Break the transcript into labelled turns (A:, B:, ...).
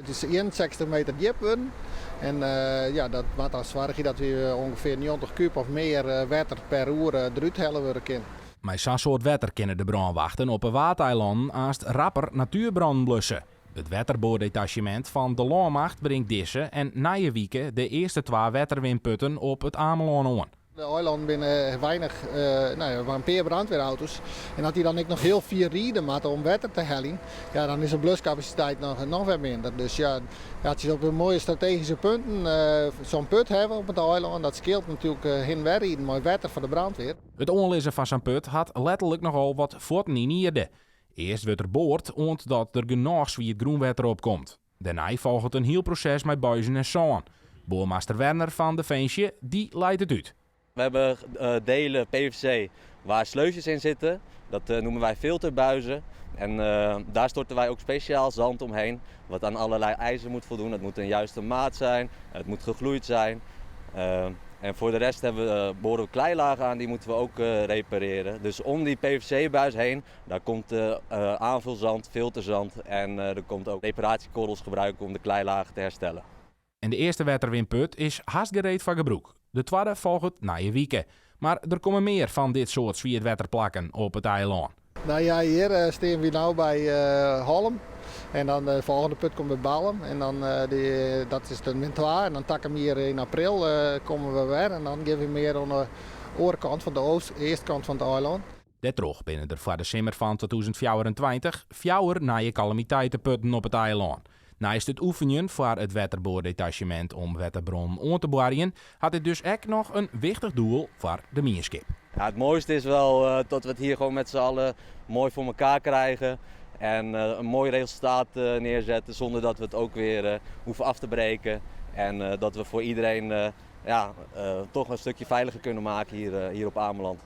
A: It is 61 meter djip wurden en ja, dat moat dan soargje dat wy ûngefear 90 kúb of mear wetter per oere derút helle wurde kin.
B: Mei sa'n soart wetter kinne de brânwachten op 'e Waadeilannen aanst rapper natuerbrannen blusse. It wetterboardetasjemint fan de Lânmacht bringt dizze en nije wike de earste twa wetterwinputten op It Amelân oan.
A: De eilannen binne weinich, no ja, mar in pear brandweerauto's. En as dy dan ek noch hiel fier ride moatte om wetter te heljen, ja, dan is de bluskapasiteit noch wer minder. Dus ja, as je op moaie strategyske punten sa'n put hawwe op it eilân, dat skeelt natuerlik hinne en wer riden mei wetter foar de brandweer.
B: It oanlizzen fan sa'n put hat letterlik nochal wat fuotten yn ierde. Earst wurdt der board oant dat der genôch swiet grûnwetter opkomt. Dêrnei folget in hiel proses mei buizen en sân. Boarmaster Werner fan Definsje, dy leit it út.
C: We hebben delen PVC waar sleufjes in zitten. Dat noemen wij filterbuizen. En daar storten wij ook speciaal zand omheen, wat aan allerlei eisen moet voldoen. Het moet een juiste maat zijn, het moet gegloeid zijn. En voor de rest hebben we, boren we kleilagen aan, die moeten we ook repareren. Dus om die PVC-buis heen, daar komt aanvulzand, filterzand en er komt ook reparatiekorrels gebruiken om de kleilagen te herstellen.
B: En de earste wetterwinput is hast gereed foar gebrûk. De twadde folget nije wike. Mar der komme mear fan dit soart swietwetterplakken op it eilân.
A: No ja, hjir steane wy no by Hollum. En dan de folgjende put komt by Ballum. En dan dy, dat is de twa. En dan takom jier yn april komme we wer. En dan gean we mear oan de oare kant fan de oost, eastkant fan it eilân.
B: Dêrtroch binne der foar de simmer fan 2024 fjouwer nije kalamiteiteputten op it eilân. Neist it oefenjen foar it wetterboardetasjemint om wetterbrannen oan te boarjen, hat dit dus ek noch in wichtich doel foar de mienskip.
C: Ja, het mooiste is wel dat we het hier gewoon met z'n allen mooi voor elkaar krijgen. En een mooi resultaat neerzetten zonder dat we het ook weer hoeven af te breken. En dat we voor iedereen, ja, toch een stukje veiliger kunnen maken hier op Ameland.